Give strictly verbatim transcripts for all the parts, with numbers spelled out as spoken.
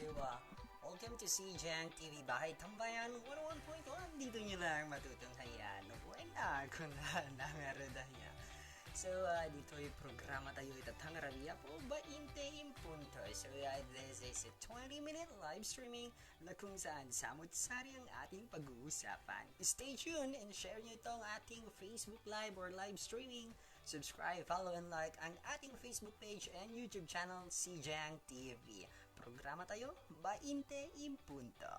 Diba? Welcome to C J Ang T V Bahay Tambayan one oh one point one. Dito nyo lang matutunghayan. Buena, kunana nga rudanya. So, ah, dito'y programa tayo ita tangarabia po, bainte in punto. So, ah, this is a twenty-minute live streaming na kung saan samot-sari ang ating pag-uusapan. Stay tuned and share nyo itong ating Facebook Live or live streaming. Subscribe, follow, and like ang ating Facebook page and YouTube channel, C J Ang T V. Programa tayo, bainte in punto.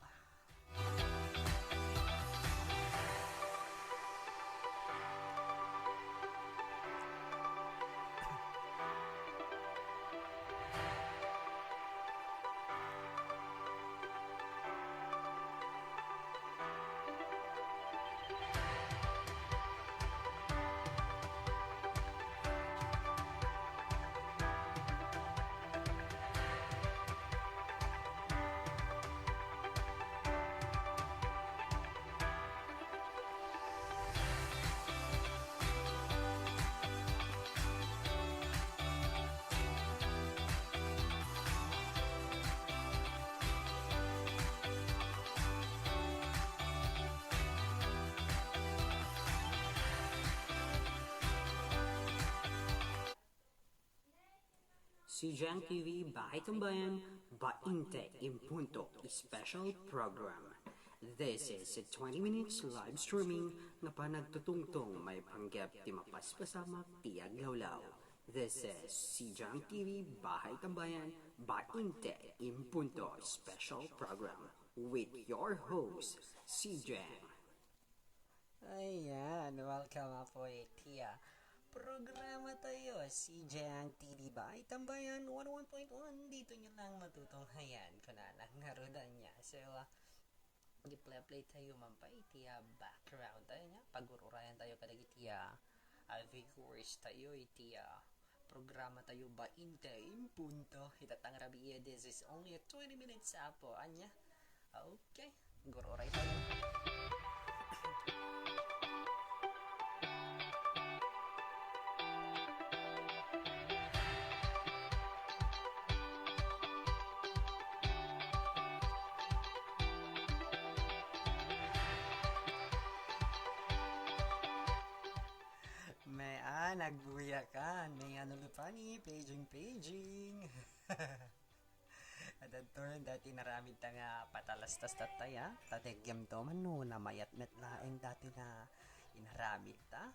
C J Ang T V Bahay Tambayan, bainte in punto, special program. This is a twenty minutes live streaming nga panagtutungtong maipanggep ti mapaspasamak ti aglawlaw. This is C J Ang T V Bahay Tambayan, bainte in punto, special program with your host, C J. Ayan, welcome nga po iti, ah, programa tayo, C J Ang T V Bahay Tambayan one oh one point one. Dito nyo lang matutunghayan, kunana nga rudanya. So, ah, i-play-play tayo man pa iti, ah, background tayo nia. Pagururayan tayo kadagiti, ah, ah, viewers tayo iti, ah, programa tayo bainte in punto. Ita tangarabia, this is only a twenty minutes apo. Ania? Okay. Gururay tayo. May, ah, nagbuyakan. May ano lupani, paging, paging. Adda turn dati inaramid ta nga patalastas tattay, ah. Tadegem to man no, namayat met laeng dati nga inaramid ta.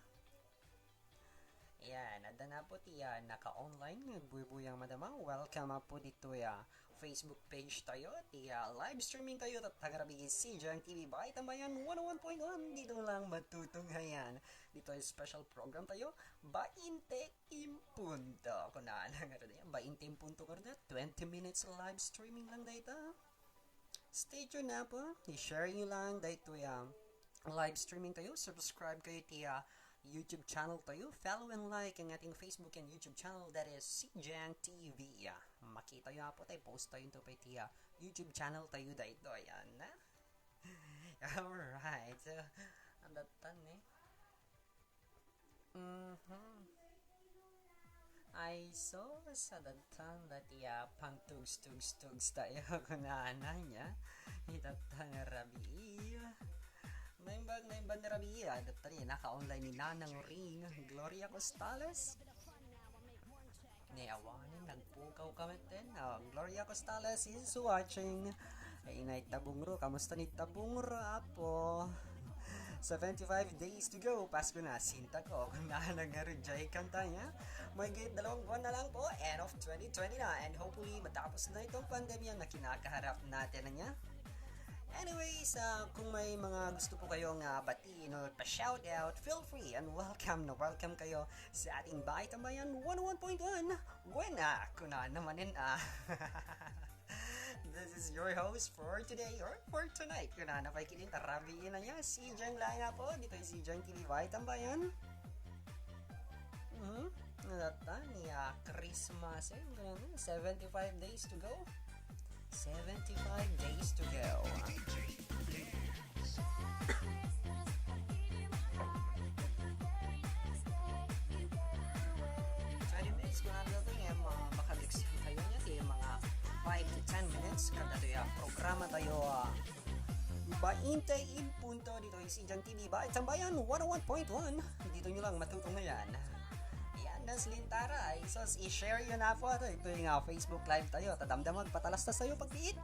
Ayan, adda na po ti, ah, naka-online nga agbuybuyang madama. Welcome po ditoy, ah, Facebook page tayo, ti, ah, live streaming tayo, ita tangarabia, C J Ang T V Bahay Tambayan one oh one point one, dito lang matutunghayan. Ditoy special program tayo, bainte in punto. Kunana nga rudanya, bainte in punto nga rudanya, twenty minutes live streaming lang dayta. Stay tuned na po. I-share nyo lang daytoy, ah, live streaming tayo. Subscribe kayo ti, ah, YouTube channel tayo. Follow and like ang ating Facebook and YouTube channel, that is C J Ang T V. Ah, makita nyo po tayo, post tayo ito pa iti, ah, YouTube channel tayo daytoy. Ayan na. Alright. So, ang datan eh. Mhm. Ay, so, sa datan dati, ah, pang tugs, tugs, tugs tayo, kunana nia. Ita tangarabia. Naimbag, naimbag nga rabia. Datan, naka-online ni Nanang Ring. Gloria Costales. Ni awanen, nagpukaw kami ten. Ah, Gloria Costales is watching. Ay, inay Tabungro. Kamusta ni Tabungro, apo? Seventy-five days to go. Pasko na, sinta ko. Kunana nga rudya kanta nia. May gate dalawang buwan na lang po. End of twenty twenty na. And hopefully, matapos na itong pandemya na kinakaharap natin na nia. Anyways, ah, kung may mga gusto po kayong, ah, batiin or pa-shout out, feel free and welcome na welcome kayo sa ating Bahay Tambayan one oh one point one. Buena, kunana manen, ah. This is your host for today or for tonight. Kunana pay ket ita rabii na nia, C J lang nga po. Ditoy C J T V Bahay Tambayan. Mhm. Adda ta ni, ah, Christmas, eh, ganun, seventy-five days to go. Seventy-five days to go. Twenty minutes, kung ano to, eh, mga makabiksin kayo niya, eh, mga Ten minutes, kadatoy a programa tayo, ah, bainte en punto ditoy C J N T V Bahay Tambayan one oh one point one. Ditoy nyo lang matutungayan. Yan, nas lintara. Ay, sus, i-share yun na po. Ito, ito yung, ah, Facebook Live tayo. Ta damdama, patalastas tayo pagbiit.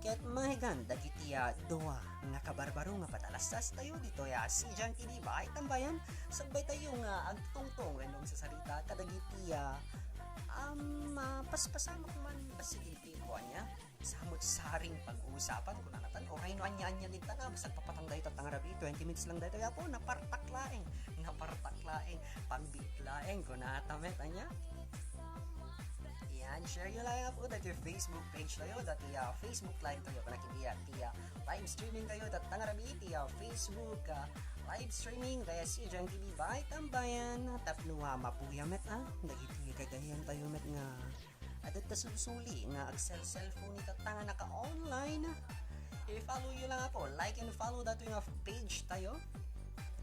Ket mahigan, dagiti, ah, dua nga kabarbaro nga patalastas tayo ditoy, ah, C J N T V Bahay Tambayan. Sagbay tayo nga agtungtong wenno agsasarita kadagiti, ah, um, ah, paspasamak man bassit iti kuan niya. Samot saring pag-uusapan, kunana tan, uray no anya-anya din tana, basta papatang dayta tangarabi, twenty minutes lang dayta, yapo, napartak laeng, napartak laeng, pagbiit laeng, kunata met, anya? Yan, share yo lang po dati Facebook page tayo, dati, ah, Facebook Live tayo, panakit iya, ti, ah, live streaming tayo, dat tangarabi, ti, ah, Facebook, ah, live streaming, kaya C J N T V Bahay Tambayan, tapno, ah, mapuya met, ah, dagiti gagayan tayo met nga, adda ta susuli nga agsel-cellphone ita ta nga naka-online. I-follow yo lang po. Like and follow datoy nga page tayo.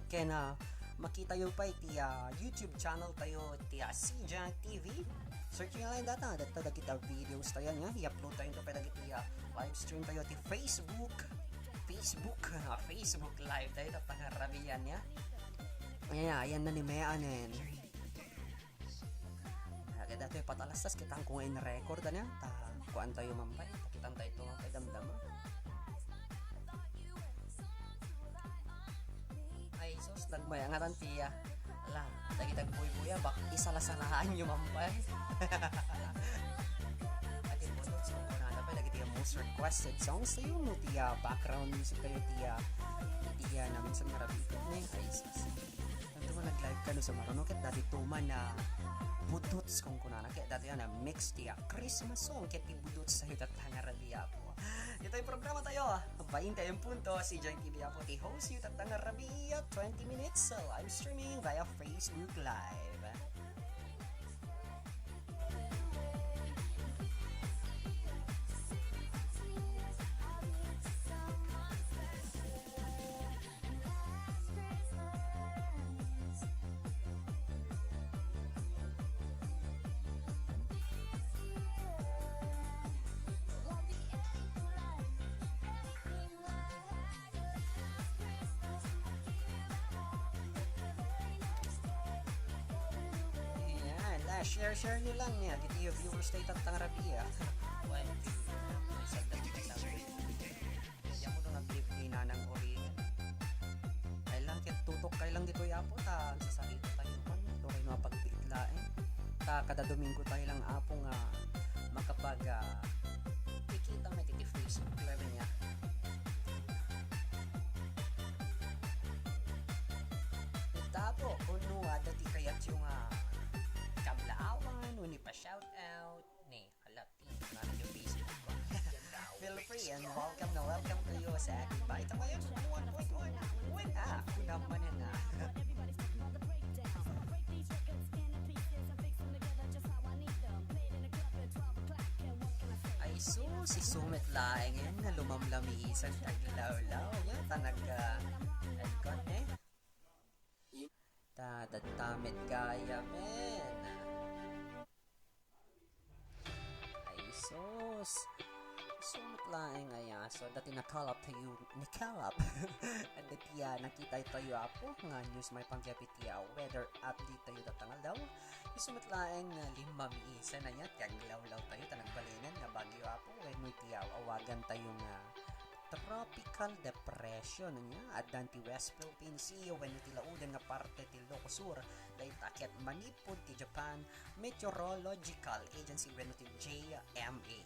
Ken, ah, makita yo pay ti, ah, YouTube channel tayo ti, ah, C J T V. Search nga lang data, data dagita videos tayo niya. I-upload tayo pa dagiti, ah, live stream tayo ti Facebook. Facebook, ah, Facebook Live tayo, ta pangarabian niya. Ayan, ayan na ni Mea anen. Agad ato ipatalastas, kita ko nga in-record, ano? Ta, kuan tayo mampay. Pakitan tayo ito mampay, damdama. Ay, sus, nagmaya nga tan tiya. Ala, dagiti agbuybuya, bak, isalasalaan yo mampay. Ati po, so, kung ano pa, dagiti most requested songs tayo, no, tiya, background music tayo, tiya, tiya, na minsan nga rabi ikot, ne? Ay, sus. Anto man nag-live ka no sa maruno, ket dati tuman na budots kung kunana, ket dati na mix ti, ah, Christmas song, ket ti budots tayo tatta nga rabi, apo. Ito'y programa tayo, bainte en punto, C J T V apo, ti host yu tatta nga rabi, twenty minutes, uh, live streaming via Facebook Live. Ayan, la, share, share nyo lang niya. Dito yung viewers tayo tattang rabi, ah. Well, may sagda dito sa Diyan mo doon nag-live ni Nanang Origen. Kailang ket tutok kailang ditoy, apo, ta agsasarita tayo kon turay no apagbiit laeng. Ta kada Domingo tayo lang, apo, nga makapag, ah, kikita met iti Facebook Live niya. Ita, apo, kuno adda ti kayatyo nga kablaawan wenno ipa-shout out ni Hala, ti, nana yung Facebook ko. Feel free and welcome na welcome to you sa ating Bahay Tambayan one oh one point one. Win, ah, kunaman na. Ay, sus, isu met laeng yan nga lumamlamiisan ti aglawlaw. Yan, ta nag, ah, nagkot, eh. Ta, dadta met gayam, men. Ay, sus. Isu met laeng aya. So, dati nakalap tayo, nakalap. Dati, ah, nakita tayo, apo, nga news maipanggep iti, ah, weather update tayo datang aldaw. Isu met laeng nga limamiisan aya, ti aglawlaw tayo, ta nagbalinen nga bagyo, apo, wenno iti, ah, awagan tayo nga tropical depression, ania? Addan ti West Philippine Sea wenno ti lauden nga parte ti Ilocos Sur, dayta ket manipud ti Japan Meteorological Agency wenno ti J M A.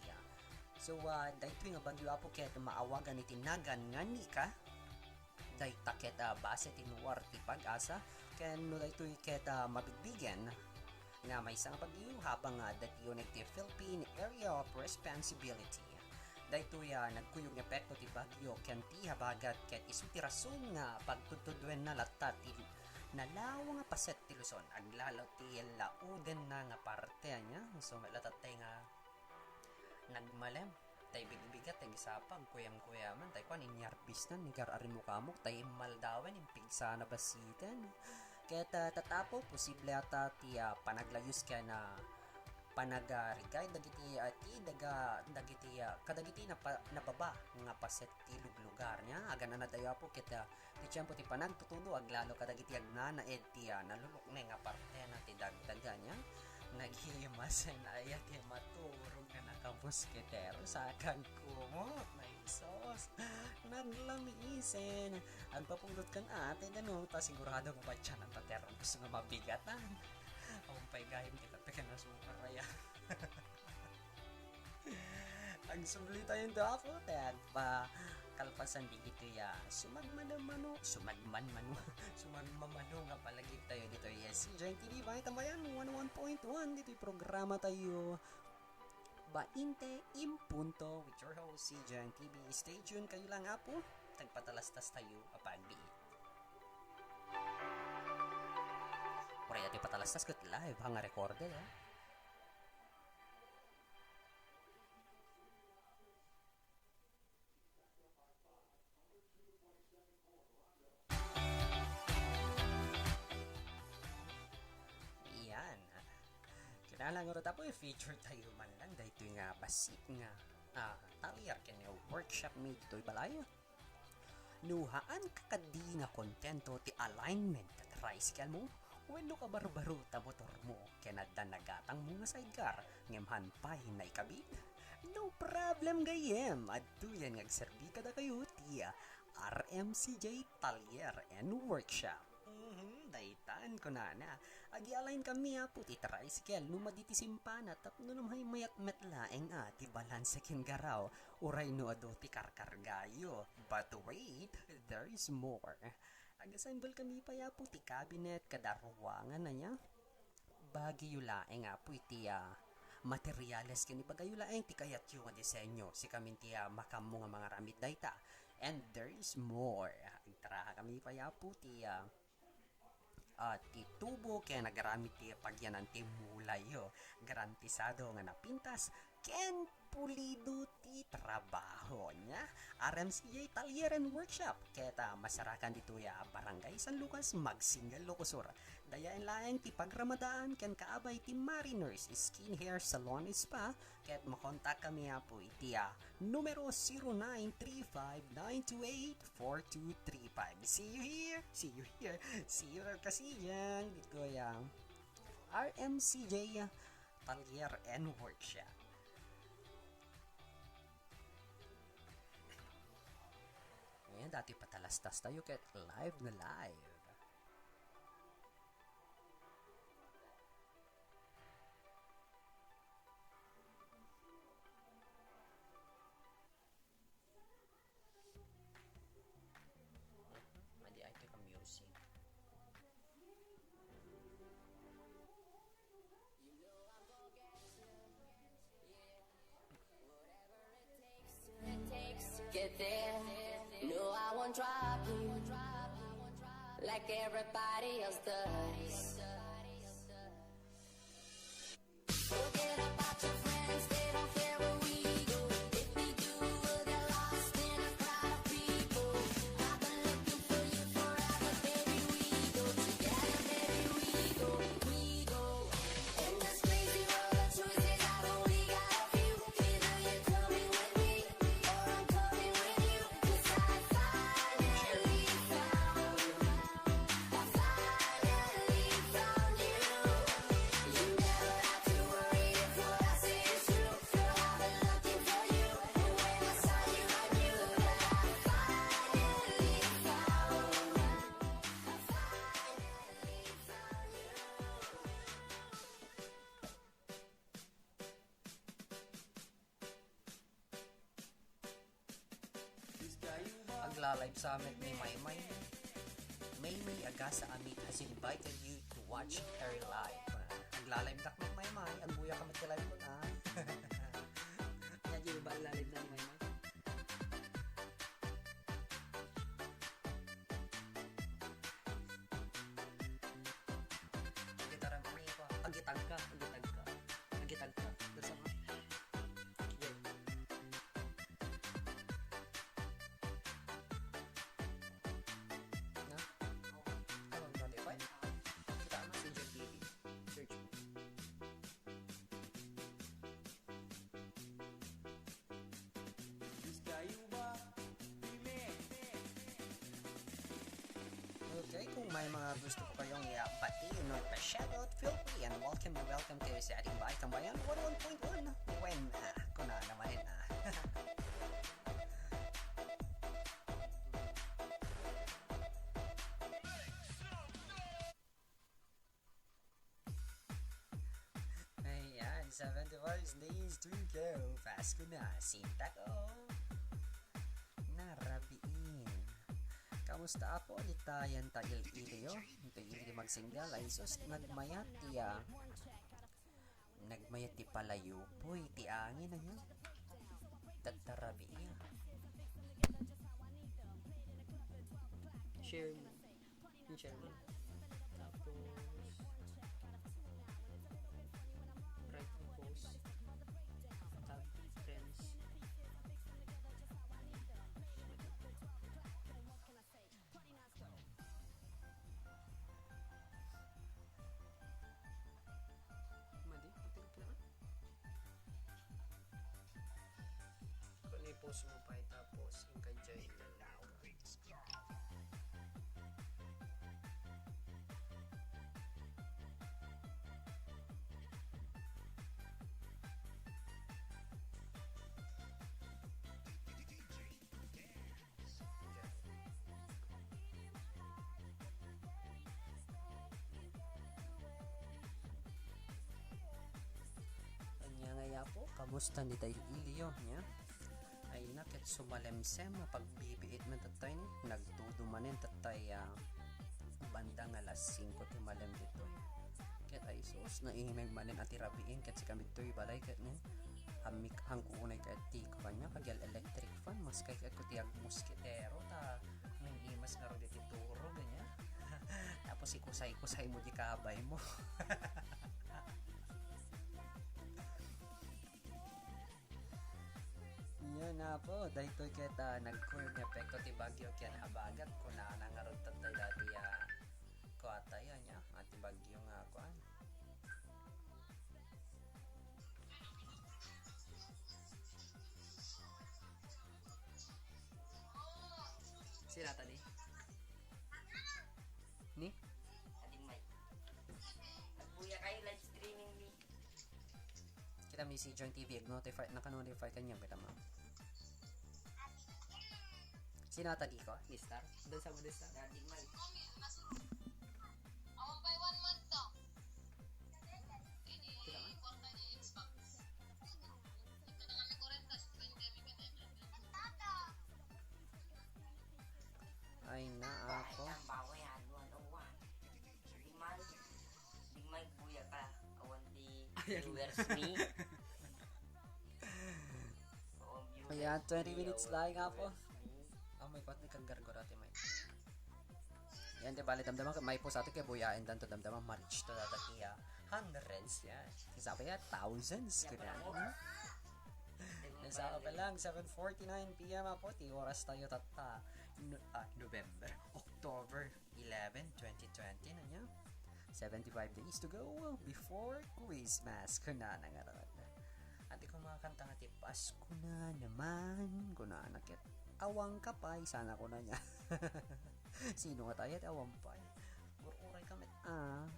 So, ah, daytoy nga bagyo, apo, ket maawagan iti nagan nga Nika. Dayta ket, ah, base ti Nuar ti Pag-asa, ken no daytoy ket, ah, mabigbigen nga maysa nga bagyo, habang, ah, adda ti uneg ti Philippine Area of Responsibility. Daytoy, ah, nagkuyog nga epekto ti bagyo ken ti habagat ket isu ti rason nga pagtudtuduenna latta ti nalawa nga paset ti Luzon. Aglalo ti laudenna nga parte, ania? So, met latta tay nga nagmalem. Tay bigbigat, tay gisapag, kuyam-kuyaman, tay kuan, inyarbisnan, ni gar-arimukamo, tay immaldawen, impigsana basiten. Ket, ah, tatapo, posible ata ti, ah, panaglayus ken, ah, panagarigat dagiti, ah, ti daga-, dagiti, ah, kadagiti napa-, nababa nga paset ti luglugar niya. Agananatayo, Apo, ket, ah, ti tiempo ti panagtutudo aglalo kadagiti agnanaed ti, ah, nalulukneng a partena ti dagdaga niya. Nagimasen aya ti maturog nga nakamusketero, saan kumot, ay sus, naglamiisen. Agpapulot kan ate, dano ta sigurado nga patyanan ta ti arrangkos nga mabigatan. Awan pay gayam kita, pekan asukar aya. Agsubli tayo do, Apo, tay agpakalpasan digitoy a sumagmanamano, sumagmanmano, sumagmamano nga palagip tayo ditoy, yes, C J N T V Bayan Tambayan, one oh one point one, ditoy programa tayo, Bainte en Punto, with your host, C J N T V. Stay tuned kayo lang, Apo, tagpatalastas tayo a pagbiit. Uray, iti patalastas ket live, ha, nga recorded, ha. Iyan. Kinahanglan ngarud, Apo, i-feature tayo man lang daytoy nga bassit nga, ah, talyer ken workshop mi ditoy balay. No haanka kadi nga kontento ti alignment ti tricycle mo wenno kabarbaro ta motor mo ken adda nagatangmo nga sidecar ngem han pay naikabit, no problem gayyem, adtoyen nga agserbi kadakayo ti R M C J Talyer and Workshop. Mhm, daytan, kunana. Agi-align kami, Apo, ti tricycle no madi ti simpana tapno no maymayat met laeng a ti balanse ken garaw, uray no adu ti karkargayo. But wait, there is more. Ag-assemble kami pay, Apo, ti cabinet kada ruangan aya. Bagiyo laeng, Apo, iti, ah, materials ken ibagayo laeng ti kayatyo nga disenyo. Sikamin ti, ah, makaammo nga mangaramid dayta. And there is more. Agtaraha kami pay, Apo, ti, ah, ah, ti tubo ken agaramid ti pagyanan ti mulayo. Garantisado nga napintas ken pulido ti trabaho nia. R M C J Talyer and Workshop ket, ah, masarakan ditoy a Barangay San Lucas, Magsingal, Ilocos Sur. Dayaen laeng ti pagramadaan ken kaabay ti Mariners Skin Hair Salon Spa ket makontak kami, Apo, iti, ah, numero zero nine three five nine two eight four two three five. See you here! See you here! See you, Kasiyan! Ditoy a R M C J Talyer and Workshop. Ngayon, dati patalastas tayo ket live na live. Madi ay ka music. Get there. No, I won't drop you like everybody else does. Forget about your friends, they don't care where we go. If we do, we'll get lost in a crowd of people. I've been looking for you forever, baby. We go together, baby. We go, we go. In this crazy world of choices, I've only got a few. Either you're coming with me, or I'm coming with you. 'Cause I finally found, I finally found you. You never have to worry if what I say is true. Girl, I've been looking for you, and when I saw you, I knew that I finally found, I finally found you. Agla-live sa amin ni Maymay. Maymay Agasa Amit has invited you to watch her live. Agla-live dak ni Maymay, agbuya kami ti live ko na. Nya, di ba agla-live na ni Maymay? Gitaran ko pa. Agitag ka, agitag ka. Agitag ka. Dasam. Wait. Na? Ano, notify? Kita na, C J T V. May mga gusto ko kayong iabati, no, pa-shoutout, feel free and welcome na welcome kayo sa ating Bahay Tambayan one oh one point one. When, ah, kuna naman, ah. Ayan, seventy-five days to go. Pasko na, sinta ko. Narabiin. Kamusta apo? Dita yan ta il-ilio. Ito il-ilio magsinggal. Ay sus, nagmayat tiya. Nagmayat ti palayo. Puy, ti angin, ano? Tagtarabiin. Share mo. Yung share mo. Tapos, right post. Tab, friends. Madi, pati ko pala. Kung i-post mo pa, tapos yung kay Jay. Anya nga yapo, kamusta ni Tay Ilio, nya? Ay na, ket sumalemsem, pagbibiit man tattay ni, nagtudo manen tattay, ah, banda nga alas singko ti malem ditoy. Ket ay sus, naimeg manen a ti rabiin, ket sika ditoy balay, ket ni, hammik, hangko unay ket ti kanya, kagyan electric fan, maskay ket ko ti agmoskitero, ta, nangimas ngarud iti turog, anya. Tapos ikusay-kusay mo di kabay mo. Yan na po, daytoy ket, ah, nagkuyog nga epekto ti bagyo ken habagat, kunana ngarud tattay dati, ah, kuwata yan, ya, ah, ti bagyo nga kuan. Sila tadi. Ni? Ading Mike. Nagbuya kayo, live streaming ni. Kita mi si John T V, nag-notify, naka-notify kanya, kita mo. Sino ata di ko? Ni Star? Doon sa mo, Star? Daddy Mike. Awan pa one month to. Kita mo? Ay, na ako. Ay, ang bawi, ano, ano, wa. Di man, di man buya ka, awan di Ayan. Viewers me. Oo, viewers Ayan, twenty me, minutes awan lang, apo. Viewers me. Ah, may pat ni kang gargorate, may. Yan, di bali, damdama, may po sa atin kay buyain dan to, damdama, ma-reach to, data kaya, hundreds, yan. Sabi ya, thousands, Yan ko pala na. mo. Yan sa akin pa lang, seven forty-nine P M, apo, ti oras tayo, tata. No-, ah, November, October eleven, twenty twenty na niya. Seventy-five days to go before Christmas. Kuna na nga ron. Ati ko mga kanta nga ti Pasko na naman. Kuna na ket. Awang ka pay. Sana kuna niya. Sino nga tayo? Awang pay. Gur-uray kami. Ah.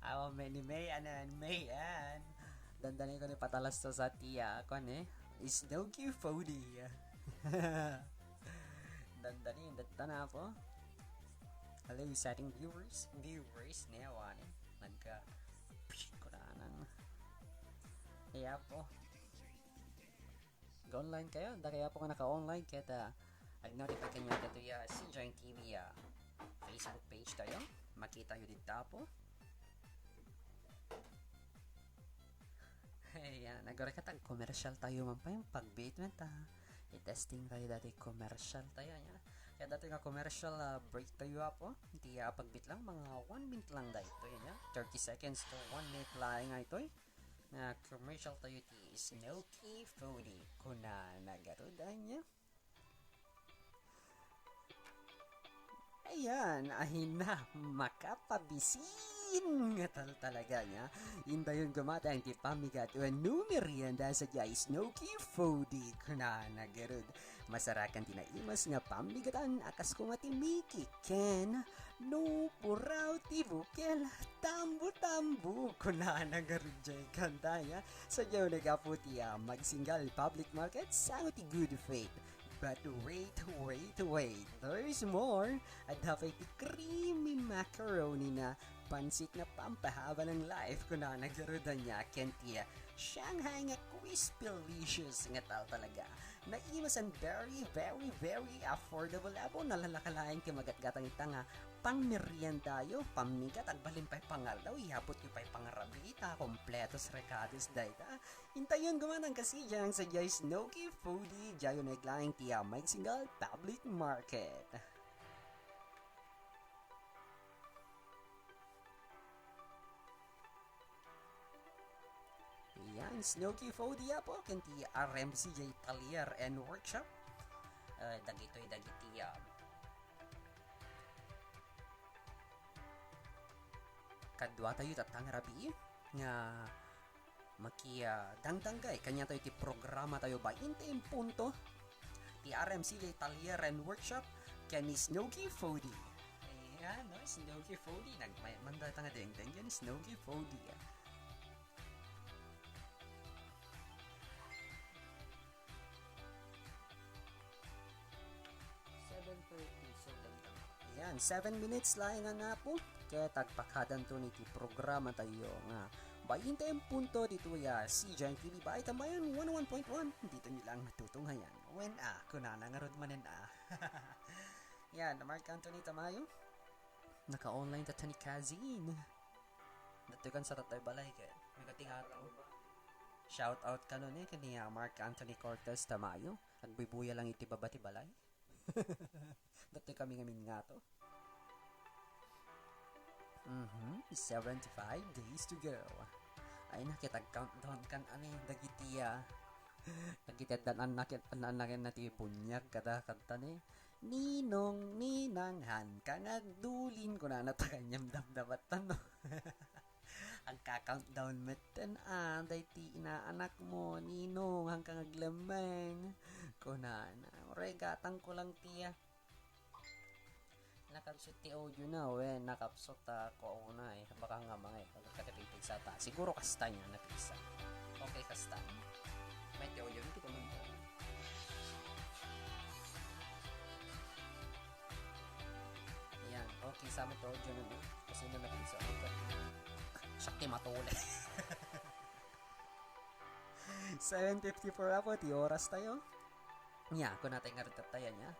Awa, may ni May, ano, May, an. Dandanin ko ni patalas to sa tiya, ako, ni. Is no cute photo. Dandanin, datta na po. Hello, sa ating viewers. Viewers, ni, awa, ni. Nagka, psh, kuranang. Iya po. Ga-online kayo, da kaya po nga naka-online, ket, ah, ag-notify kanyo dito ya si Join T V, ah, Facebook page tayo. Makita yo dito po. Ayan, nagore ka tag commercial tayo man pa yung pagbit man ta. I-testing tayo dati commercial tayo, ya. Kaya dati nga commercial, ah, break tayo apo. Hindi, ah, pagbit lang, mga one minute lang dahil ito, yan, ya. Thirty seconds to one minute lang nga ito, eh. Nga commercial tayo ti Snow Key Foodie. Kuna na garuda niya. Ayan, ay na, makapabisin nga tal-, talaga niya. Indayon gumatang ti pamigat wenno merienda sadiay Snooki Foodie, kunana garud. Masarakan ti naimas nga pamigatan a kas koma ti Mickey ken no puraw ti bukel, tambo-tambo, kunana garud jay kanta niya. Sadiay nagapu ti, ah, Magsingal Public Market, sango ti Good Faith. But wait, wait, wait. There's more. Adda pay ti creamy macaroni na pansit na pampahaba ng life, kunana garud ania, ken ti Shanghai nga crispylicious nga tal-, talaga. Naimas and very, very, very affordable. Apo, nalalaka laeng ti magatgatang ita nga pangmeriendayo, pamigat, agbalin pay pangaldaw, iyabutyo pay pangrabii, ta kompletos rekados dayta. Intayon gumatang kasidiay sadiay Snooki Foodie, diayo naglaing ti, ah, Magsingal Public Market. Yan, Snooki Foodie apo, ken ti R M C J Taller and Workshop. Eh, dagitoy dagiti, ah, kaduatayo tatta nga rabii nga maki, ah, dangdanggay kaniatayo ti programatayo bainte en punto. Ti R M C J Taller and Workshop ken ni Snooki Foodie. Ayan, no? Snooki Foodie. Nagmayaman data nga dengdeng yan, Snooki Foodie. Seven thirty, so dagdag. Ayan, seven minutes laeng nga napo. Ket agpakadanto ni ti programatayo nga bainte en punto ditoy a C J N T V Bahay Tambayan one oh one point one. Ditoyo lang matutungayan. Wen a, kunana ngarud manen a. Yan, Mark Anthony Tamayo. Naka-online ta ni Kazin. Datoy kan sa tatay balay ket. May katingato. Shout out kano ni kani, ah, Mark Anthony Cortez Tamayo. Agbubuya lang iti baba ti balay. Datoy kami ngamin ngato. Mhm, seventy-five days to go. Ay, nakita countdown kan ani, dagiti, ah, dagiti addan annak-, annaken na ti bunyag kada kanta ni, "Ninong, ninang, hanka nga agdulin," kunana ta kaniam damdamatan, no? Agka-countdown metten, ah, daydi inaanakmo, "Ninong, hanka nga aglemmeng," kunana. Uray, gatangko lang ti, ah, nakabsut ti audio na, wen, nakabsut, ah, kuauna, eh. Baka nga mga, eh, pagkatipigpigsa ta. Siguro kasta niya, napigsa. Okay, kasta. May ti audio, hindi ko man to. Ayan, okay, sa amin ti audio na, no? Kasi na napigsa. Siya ti matuli. Seven fifty-four apo ti oras tayo. Nya, kunatay nga rin tattayan niya.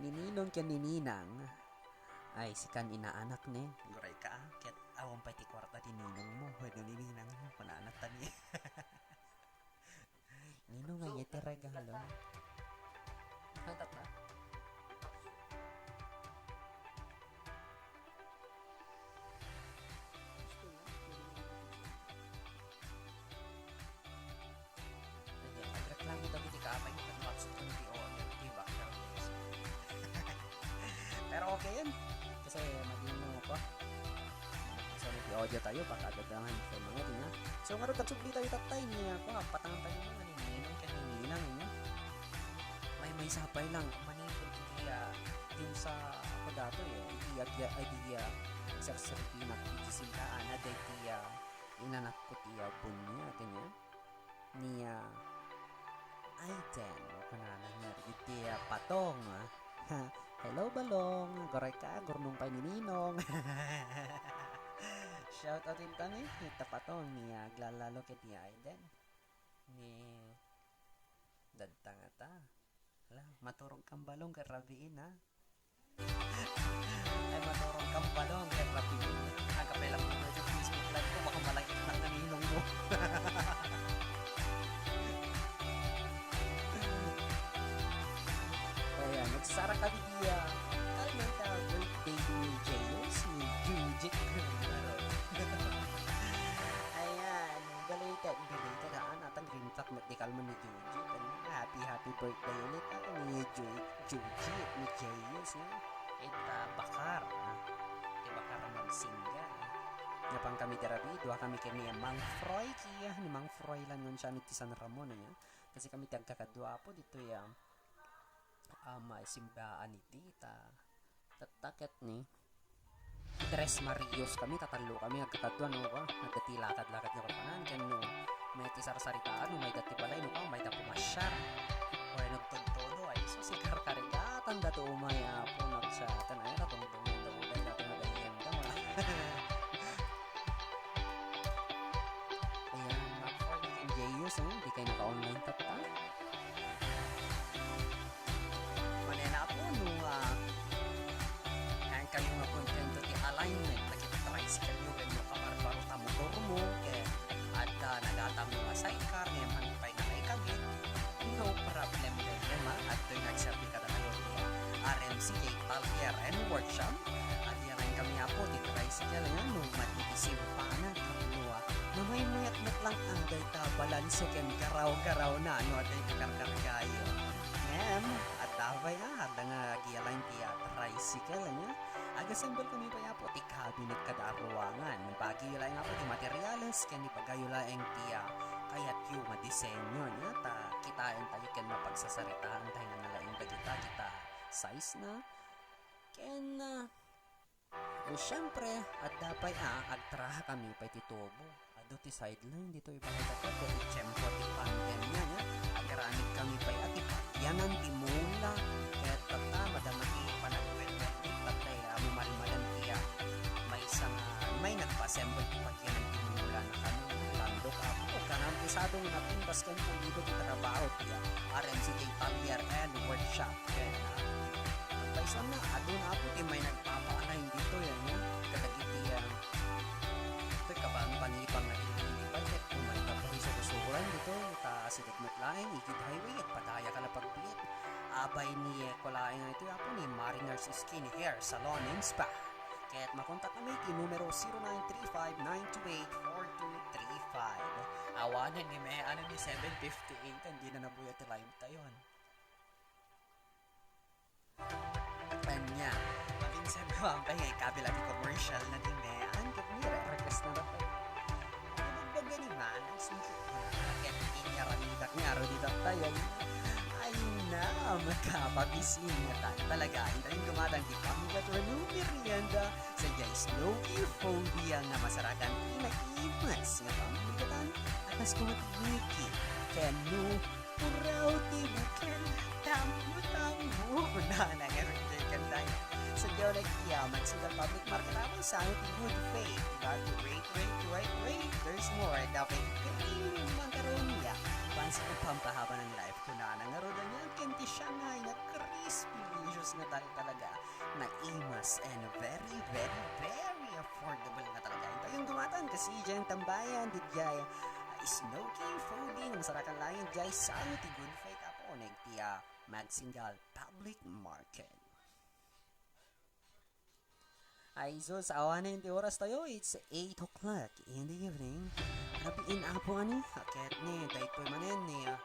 Ni Ninong ken ni Ninang. Ay, sikan inaanak ni. Guray ka, ket awan pay ti kwarta ti ninong mo, wenno ni ninang mo, kunana ta ni. Ninong nga iti regalo. Ang tatla? Ayan, nagreklamo daw iti kaamay ko, nagmaksud ko ti audio, ti background music. Pero okay yan. Kasi maging ano pa. So, may audio tayo, pakadadangan sa mga din, ha? So, nga rin, tagsubli tayo tatay niya, kung apatangan tayo mga ninong, kaya ninang, no? May, may sapay lang, manipod, kaya, din sa, ako dato, eh, idea, idea, exercise, pinakit, sintaan, na, idea, inanak ko, tiya, bunya, ganyan. Ni, ah, Aiden, kunana nga, iti, ah, Patong, ah. Hello, Balong. Guray ka, gurnong pay ni Ninong. Shout out ita ni, ita Patong, ni, ah, aglalalo ket ni Aiden. Ni, dadta nga ta. Hala, maturog kan Balong, ket rabiin, ha? Ay, maturog kan Balong, kaya grabe yun. Agapay lang mo sa Facebook Live ko, baka malagip na ang ninong mo. Ayan, nagsasara kami diya. Kalmang ka, birthday ni James, ni Jujik. Ayan, belated, belated, ha? Natang green flag, di kalman ni Jujik. Happy, happy birthday ulit, ha? Ni Ju-, Jujik, ni James, ha? Ita bakar, ah. Ti bakar a magsingga, ah. Napan kami dirabi, dua kami ken ni Mang Froy, kiya, ni Mang Froy lang nun siya, ti San Ramon, aya. Kasi kami ti agkakadua apo ditoy, ah, ah, may simbaan iti, ta, tatta ket ni Tres Marios kami, tatallo kami, agkakadua, no, ba? Nagdati lakad-lakad nga papanan, ken no, may ti sarsaritaan, no, may dati balay, no, ka, may da pumasyar. Wenno tudtudo, ay, so, si karkarigatan, dato umay, apo, nagsa-, tan, ay, natungtong, ito, uday, dato na, dayem, da, wala. Ayan, Ma'am Forty and Jeyus, eh, di kayo naka-online tatta. Manena po, no, ah, ang kayo nga kontento ti alignment, dagiti tricycle yo, wenno kabarbaro ta motor mo, ket adda nagatam mo nga sidecar, ngem han pay na naikabit, no problem, ngem, ah, adtoy nga agserbi kadatayo ti R M C J Talyer and Workshop. Adi Kami apo ti tricycle nga no matitisim pana tapno a namaymayat met lang a dayta balanse ken garaw-garawna no adda iti karkargayo. Ngem, adda pay a, adda nga agilain ti, ah, tricycle nga. Agassemble kami pay apo ti cabinet kada a ruangan. Bagiyo laeng apo ti materials ken ibagayo laeng ti, ah, kayatyo nga disenyo nga ta kitaentayo ken mapagsasaritaan tayo nga nalaing dagita, kita size na. Ken, ah, O, siempre, adda pay a agtraha kami pay ti tubo. Adu ti sideline ditoy bahay tatta, ket ti tiempo ti pandemia nga agaramid kami pay a ti pagyanan ti mula. Ket tatta, madama ti panagwetwet, tatta, a, mamalmadan ti, a, maysa nga, may nagpa-assemble ti pagyanan ti mula. Nakano, landok, apo, kanam ti sado nga napintas ken pulido ti trabaho ti, a, R M C J Talyer and Workshop. Ket, a, Paisan na, adun apo ti may nagpapaalayna ditoy, ania, kadagiti, a, ditoy kabanbanibang nga ilinipay, ket umay tapno isurusuran ditoy, ta asideg met laeng, igid highway, ket padaya ka la pagbiit. Abay ni, e, kulaeng nga itoy, apo, ni Mariner's Skin Hair Salon and Spa. Ket makontak kami ti numero zero nine three five nine two eight four two three five. Awanen ni Mean ni seven fifty-eight, dina nabuya ti live tayon. Ania, mabinsag ko ang kay kabila ti commercial na di Mean, ket ni re-request na dapat. Ano ba gani man, ang sungkit ko na, ket inyaramidak nga aro di tattayan. Ay na, makapabisin nga tan talaga, intayin gumatang di panggat wenno merienda, sa jay snowy phobia nga masarakan ti naimas nga pamigatan, akas kumat Mickey, ken no, Puraw ti bukel, tammo-tammo. Kunana nga Ricky Candaya. Sa Diyonay Kiyaman, Single Public Market Apple, sa ti good faith. Got to wait, wait, wait, wait. There's more. Dapat creamy macaroni. Pansit ng pampahaba ng life. Kunana nga Rodania, kinti Shanghai na crispy, delicious na tal-, talaga. Naimas and very, very, very affordable na talaga. Ito yung gumatan kasi dyan tambayan, di dyan. Snow King Fooding, masarakan laeng jay salo ti Good Faith apo, nagtiya Magsingal Public Market. Ay, sus, awanen ti oras tayo. It's eight o'clock in the evening. Rabiin apo ani, aket ni, daytoy manen ni, ah,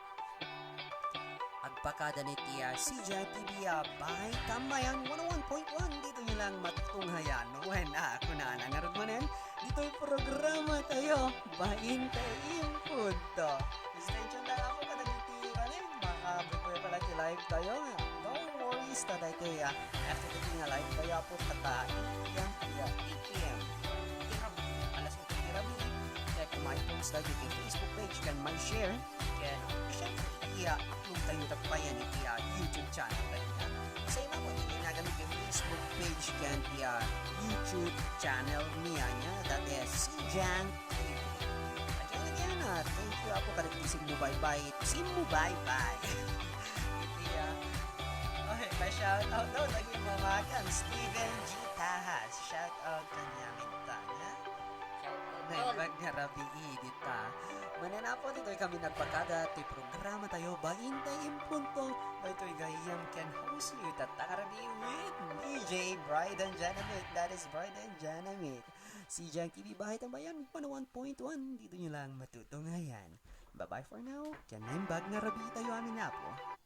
agpakada ni ti, ah, C J T V, ah, by Tambayan one oh one point one. Dito nyo lang matutunghayan. Wen, ah, kunana ngarud manen. Ditoy programa tayo, bainte en punto. Stay tuned lang ako kadagiti, ano, makabubuya pala ti live tayo. No worries, ta daytoy, ah, after the nga live tayo, apo, kata eight P M, eight P M. Alas eight P M. Check my post dagiti Facebook page, ken my share. Ken, syempre, iya, upload tayo ta payan iti, ah, YouTube channel tayo. Sa iba po, hindi nagamit yung Facebook page ken ti, ah, YouTube channel niya niya. That is si Jan. Again, again, ah, thank you apo kadagiti simmubaybay. Simmubaybay. Iti, ah, okay, pa-shout out daw lagi mamakan Steven G. Tajas. Shout out kaniamin ta niya. Shout out, Tol. Naimbag nga rabii dita. Manen apo, ditoy kami nagpakada ti programa tayo, bainte en punto. Daytoy gayam ken host you, Tatang Rabi with D J Bryden Janamit. That is Bryden Janamit. Si Jan T V Bahay Tambayan, one oh one point one. Dito nyo lang matutungayan. Bye-bye for now. Ken naimbag nga rabii tayo amin apo.